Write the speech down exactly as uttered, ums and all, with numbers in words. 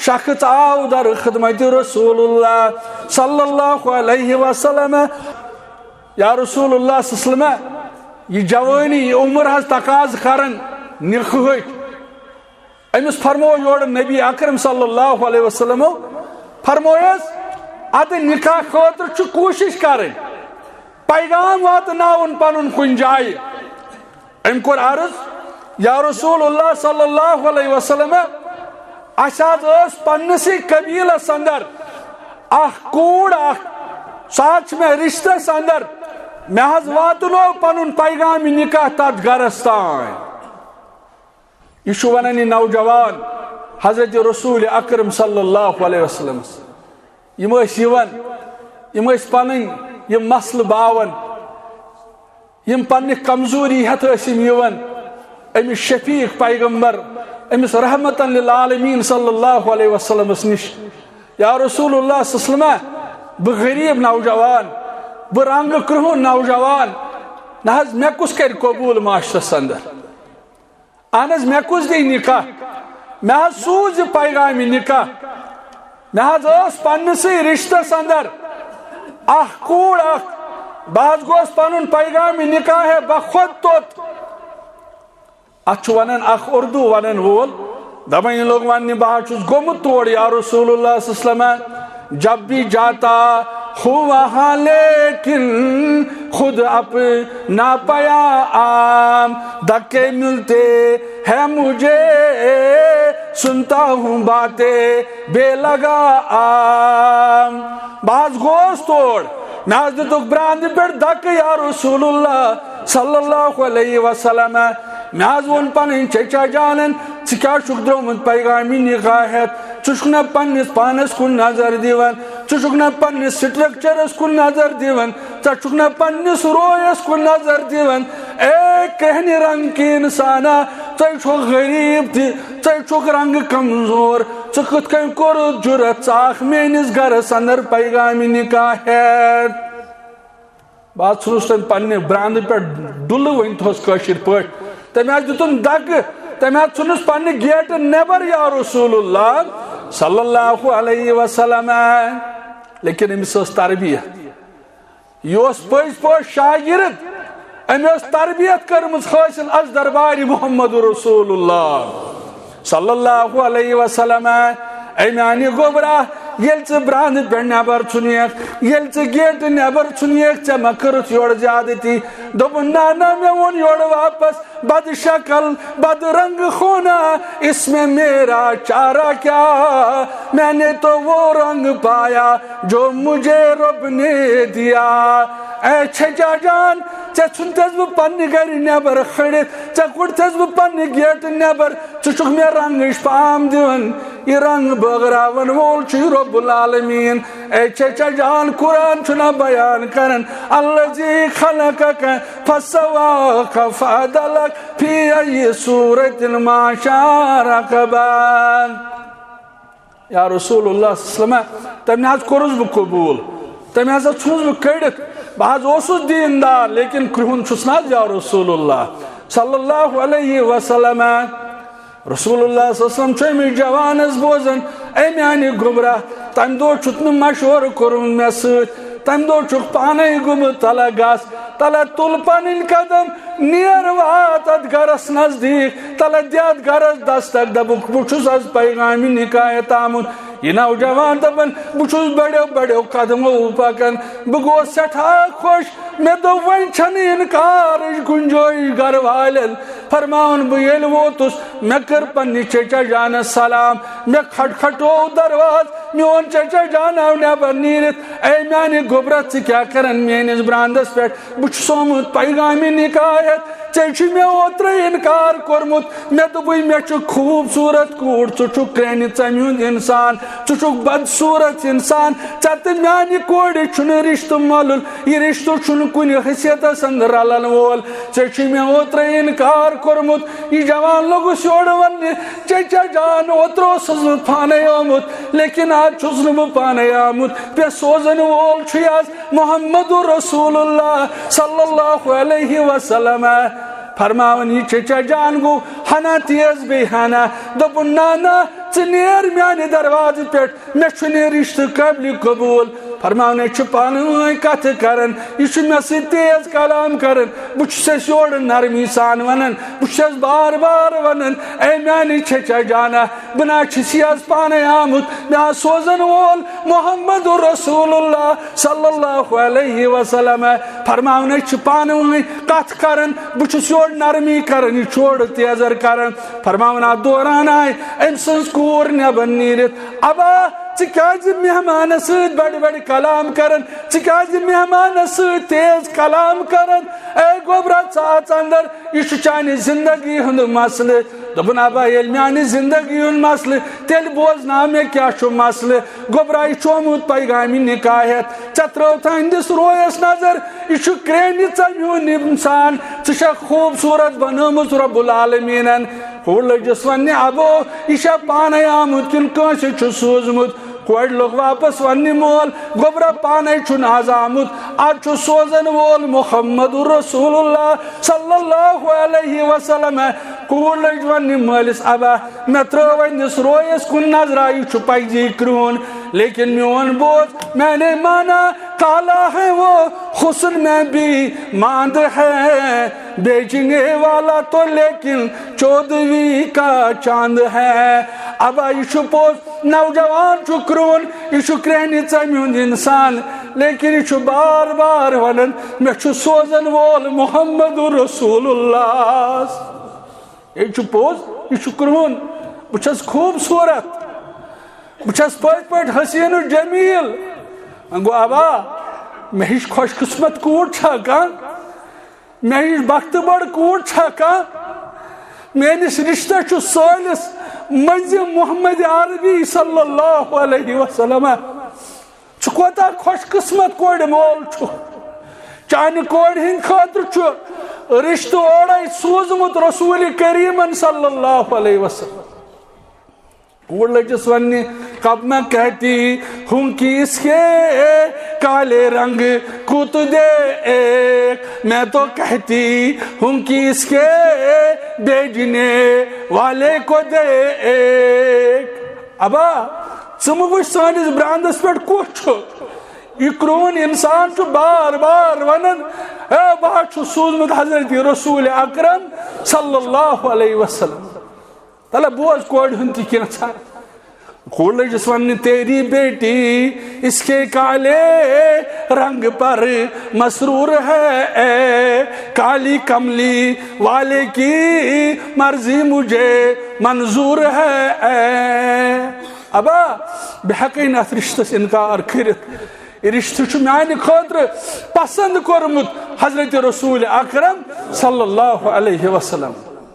شخص آو در خدمت رسول اللہ صلی اللہ علیہ وسلم۔ یا رسول اللہ صلی اللہ علیہ وسلم، یہ جوانی، یہ عمر حظ تقاض کرن نکاحٕچ۔ أمِس فرموو یورٕ نبی اکرم صلی اللہ علیہ وسلمو، فرمووس، ادٕ نکاح خٲطرٕ چھُ کوٗشش کرٕنۍ، پیغام واتناوُن پنُن کُنہِ جایہِ۔ أمۍ کوٚر عرض، یا رسول اللہ صلی اللہ علیہ وسلم، اسہِ حظ ٲس پننسٕے قبیلس اندر اکھ کوٗر اکھ، سۄ حظ چھِ مےٚ رشتس اندر، مےٚ حظ واتنوو پنُن پیغام نکاح تتھ گرس تام۔ یہ چھُ ونان یہ نوجوان حضرت رسول اکرم صلی اللہ علیہ وسلمس۔ یم ٲسۍ یوان، یم ٲسۍ پنٕنۍ یم مسلہٕ باوان، یم پننہِ کمزوری ہیتھ ٲسۍ یم یوان أمِس شفیق پیغمبر، أمِس رحمتن للعالمین صلی اللہ علیہ وسلمس نِش۔ یا رسول اللہ صلی اللہ علیہ وسلم، بہٕ غریب نوجوان، بہٕ رنگہٕ کرٛہُن نوجوان، نہ حظ مےٚ کُس کرِ قبول معاشرس اندر؟ اہن حظ، مےٚ کُس دِیہِ نکاح؟ مےٚ حظ سوٗز یہِ پیغام نکاح۔ مےٚ حظ ٲس پننسٕے رشتس اندر اکھ کوٗر اکھ، بہٕ حظ گوس پنُن پیغام نکاح ہے بخود توٚت۔ اتھ چھُ ونان اکھ اردو ونن وول، دپان یہِ لوٚگ وننہِ، بہٕ حظ چھُس گوٚمُت تور یا رسول اللہ صلی اللہ علیہ وسلم۔ جب بھی جاتا ہوں وہاں لیکن خود اپنا پیام دھکے ملتے ہیں مجھے، سنتا ہوں باتیں بے لگام۔ بہٕ حظ گوس تور، مےٚ حظ دِتُکھ براندِ پٮ۪ٹھ دھکہٕ یا رسول اللہ صلی اللہ علیہ وسلم۔ مےٚ حظ ووٚن پنٕنۍ چچا جانن، ژٕ کیٛاہ چھُکھ درٛامُت پیغامِ نکاح ہٮ۪تھ؟ ژٕ چھُکھ نہ پننِس پانس کُن نظر دِوان، ژٕ چھُکھ نہ پننِس سٹرکچرس کُن نظر دِوان، ژٕ چھُکھ نہ پننِس رویس کُن نظر دِوان۔ اے کرٛہنہِ رنگ کہِ انسانا، ژٕ چھُکھ غریب تہِ، ژٕ چھُکھ رنگ کمزور، ژٕ کِتھ کٔنۍ کوٚرُتھ جرأت، ژٕ آکھ میٲنِس گرس اندر پیغامِ نکاح ہٮ۪تھ؟ بہٕ حظ ژھُنُس تٔمۍ پننہِ براندٕ پٮ۪ٹھ ڈُلہٕ، ؤنۍ تھوس کٲشِر پٲٹھۍ۔ تٔمۍ حظ دیُتُن دَکہٕ، تٔمۍ حظ ژھُنُس پننہِ گیٹہٕ نٮ۪بر یا رسول اللہ صلی اللہ علیہ وسلم۔ لیکن أمِس ٲس تربیت، یہِ اوس پٔزۍ پٲٹھۍ شاگرد، أمۍ ٲس تربیت کٔرمٕژ حٲصِل از دربارِ محمد رسول اللہ صلی اللہ علیہ وسلم۔ اے میانہِ گوٚبرا، ییٚلہِ ژٕ براندٕ پٮ۪ٹھ نٮ۪بر ژھُنیکھ، ییٚلہِ ژٕ گیٹہٕ نٮ۪بر ژھُنیکھ، ژےٚ ما کٔرٕتھ یورٕ زیادتی؟ دوٚپُن، نہ، نہ، مےٚ ووٚن یورٕ واپس، بد شکل، بد رنگ ہونا، اس میں میرا چارہ کیا؟ میں نے تو وہ رنگ پایا جو مجھے رب نے دیا۔ اے چچا جان، ژےٚ ژھُنتس بہٕ پننہِ گرِ نٮ۪بر کھٔڑِتھ، ژےٚ کوٚڑتھس بہٕ پننہِ گیٹہٕ نٮ۪بر، ژٕ چھُکھ مےٚ رنگٕچ پام دِوان۔ یہِ رنگ بٲگراون وول چھُے رب العالمین۔ اے چچا جان، قرآن چھُنہ بیان کران، الذی خلقک فسواک فعدلک فی ای صورت ما شاء رکبک۔ یا رسول اللہ صلی اللہ علیہ وسلم، تٔمۍ نہ حظ کوٚرُس بہٕ قبوٗل، تٔمۍ حظ ژھُنُس بہٕ کٔڑِتھ۔ بہٕ حظ اوسُس دیٖندار، لیکن کرٛہُن چھُس نہ حظ یا رسول اللہ صلی اللہ علیہ وسلم۔ رسول اللہ صلی اللہ علیہ وسلم چھُ أمِس جوانس بوزان، اے میانہِ گوٚبرا، تمہِ دۄہ چھُتھ نہٕ مشورٕ کوٚرمُت مےٚ سۭتۍ، تمہِ دۄہ چھُکھ پانے گوٚمُت، تلہ گژھ، تلہ تُل پنٕنۍ قدم، نیر وات اتھ گرس نزدیٖک، تلہ دِ اتھ گرس دستک، دپُکھ، بہٕ چھُس از پیغامِ نکاح ہٮ۪تھ آمُت۔ یہِ نوجوان دپان، بہٕ چھُس بڑیو بڑیو قدمو پکان، بہٕ گوس سٮ۪ٹھاہ خۄش، مےٚ دوٚپ، وۄنۍ چھنہٕ انکارٕچ گُنجٲیِش گرٕ والٮ۪ن۔ فرماوان بہٕ ییٚلہِ ووتُس، مےٚ کٔر پننہِ چچا جانس سلام، مےٚ کھٹکھٹوو دروازٕ، میون چچا جان آو نٮ۪بر نیٖرِتھ۔ اے میانہِ گوٚبرا، ژٕ کیٛاہ کران میٲنِس براندس پٮ۪ٹھ؟ بہٕ چھُس آمُت پیغامِ نکاح ہٮ۪تھ، ژےٚ چھُے مےٚ اوترَے انکار کوٚرمُت۔ مےٚ دوٚپُے، مےٚ چھُ خوٗبصوٗرت کوٗر، ژٕ چھُکھ کرٛہنہِ ژَمہِ ہُنٛد انسان، ژٕ چھُکھ بدصوٗرت انسان، ژےٚ تہٕ میانہِ کورِ چھُنہٕ رشتہٕ مۄلُل، یہِ رشتہٕ چھُنہٕ کُنہِ حیثیتس اندر رلن وول۔ ژےٚ چھُے مےٚ اوترَے انکار کوٚرمُت۔ یہِ جوان لوٚگُس یورٕ وننہِ، چچا جان، اوترٕ اوسُس بہٕ پانے آمُت، لیکن آز چھُس نہٕ بہٕ پانے آمُت، مےٚ سوزن وول چھُے آز محمد رسول اللہ صلی اللہ علیہ وسلم۔ فرماوان، یہِ چچا جان گوٚو ہنا تیز بیٚیہِ ہنا۔ دوٚپُن، نہ، نہ، ژٕ نیر میانہِ دروازٕ پٮ۪ٹھ، مےٚ چھُنہٕ رِشتہٕ قٲبلِ قبوٗل۔ فرماونے چھُ پانہٕ وٲنۍ کتھٕ کران، یہِ چھُ مےٚ سۭتۍ تیز کلام کران، بہٕ چھُس أسۍ یورٕ نرمی سان ونان، بہٕ چھُس بار بار ونان، اے میانہِ چھچا جانا، بہٕ نہ چھُس یہِ حظ پانے آمُت، مےٚ حظ سوزن وول محمد رسول اللہ صلی اللہ علیہ وسلم۔ فرماونے چھِ پانہٕ وٲنۍ کتھ کران، بہٕ چھُس یورٕ نرمی کران، یہِ چھُ اورٕ تیزر کران۔ فرماوان اتھ دوران آیہِ أمۍ سٕنٛز کوٗر نٮ۪بر نیٖرِتھ، ابا، ژٕ کیازِ مہمانس سۭتۍ بڑِ بڑِ کلام کران؟ ژٕ کیازِ مہمانس سۭتۍ تیز کلام کران؟ اے گوبرا، ژٕ اژ اندر، یہِ چھُ چانہِ زندگی ہُنٛد مسلہٕ۔ دوٚپُن، ابا، ییٚلہِ میانہِ زندگی ہُنٛد مسلہٕ، تیٚلہِ بوزناو مےٚ کیٛاہ چھُ مسلہٕ۔ گوبرا، یہِ چھُ آمُت پیغامِ نکاح ہٮ۪تھ۔ ژےٚ ترٲوتھ أہنٛدِس رویس نظر، یہِ چھُ کرٛیٚہنہِ ژَمہِ ہُنٛد انسان۔ ژٕ چھَکھ خوٗبصوٗرت بنٲومٕژ رب العالمیٖنن۔ کوٗر لٔجِس وننہِ، ابو، یہِ چھا پانے آمُت کِنہٕ کٲنٛسہِ چھُ سوٗزمُت؟ کورِ لوٚگ واپس وننہِ، مول، گوبرا پانے چھُنہٕ از آمُت، از چھُ سوزن وول محمد رسول اللہ صلی اللہ علیہ وسلم۔ کوٗر لٔج وننہِ مٲلِس، ابا، مےٚ ترٲو أہنٛدِس رویس کُن نظرا، یہِ چھُ پزی کرٛہُن، لیکن میون بوز، میں نے مانا کالا ہے وہ، حسن میں بھی ماند ہے، بیچنے والا تو لیکن چودھویں کا چاند ہے۔ ابا، یہِ چھُ پوٚز، نوجوان چھُ کرٛہُن، یہِ چھُ کرٛیٚہنہِ ژَمہِ ہُنٛد انسان، لیکن یہِ چھُ بار بار ونان، مےٚ چھُ سوزن وول محمد رسول اللہ۔ یہِ چھُ پوٚز، یہِ چھُ کرٛہُن، بہٕ چھَس خوٗبصوٗرت، بہٕ چھَس پٔتۍ پٲٹھۍ حسین و جمیل۔ وۄنۍ گوٚو، ابا، مےٚ ہِش خۄش قٕسمت کوٗر چھا کانٛہہ؟ مےٚ ہِش بختہٕ بٔڑ کوٗر چھا کانٛہہ؟ میٲنِس رشتس چھُ سٲنِس مٔنٛزِم محمد عربی صلی اللہ علیہ وسلم۔ ژٕ کوتاہ خۄش قٕسمت کورِ مول چھُکھ۔ چانہِ کورِ ہٕنٛدِ خٲطرٕ چھُ رشتہٕ اورے سوٗزمُت رسول کریمن صلی اللہ علیہ وسلم۔ کوٗر لٔجِس وننہِ، کب میں کہتی ہوں کہ اس کے کالے رنگ کو تو دیکھ، میں تو کہتی ہوں کہ اس کے بیچنے والے کو دیکھ۔ ابا، ژٕ مہٕ وٕچھ سٲنِس براندس پٮ۪ٹھ کُس چھُ۔ یہِ کرٛہُن انسان چھُ بار بار ونان، اے، بہٕ حظ چھُس سوٗزمُت حضرت رسول اکرم صلی اللہ علیہ وسلم۔ تلہ بوز کورِ ہُنٛد تہِ کینٛژھا۔ کوٗر لٔجِس وننہِ، تیری بیٹی اس کے کالے رنگ پر مسرور ہے، اے کالی کملی والے کی مرضی مجھے منظور ہے، اے۔ ابا، بہٕ ہٮ۪کَے نہٕ اَتھ رِشتَس اِنکار کٔرِتھ۔ یہِ رِشتہٕ چھُ میٛانہِ خٲطرٕ پسنٛد کوٚرمُت حضرت رسول اکرم صلی اللہ علیہ وسلم۔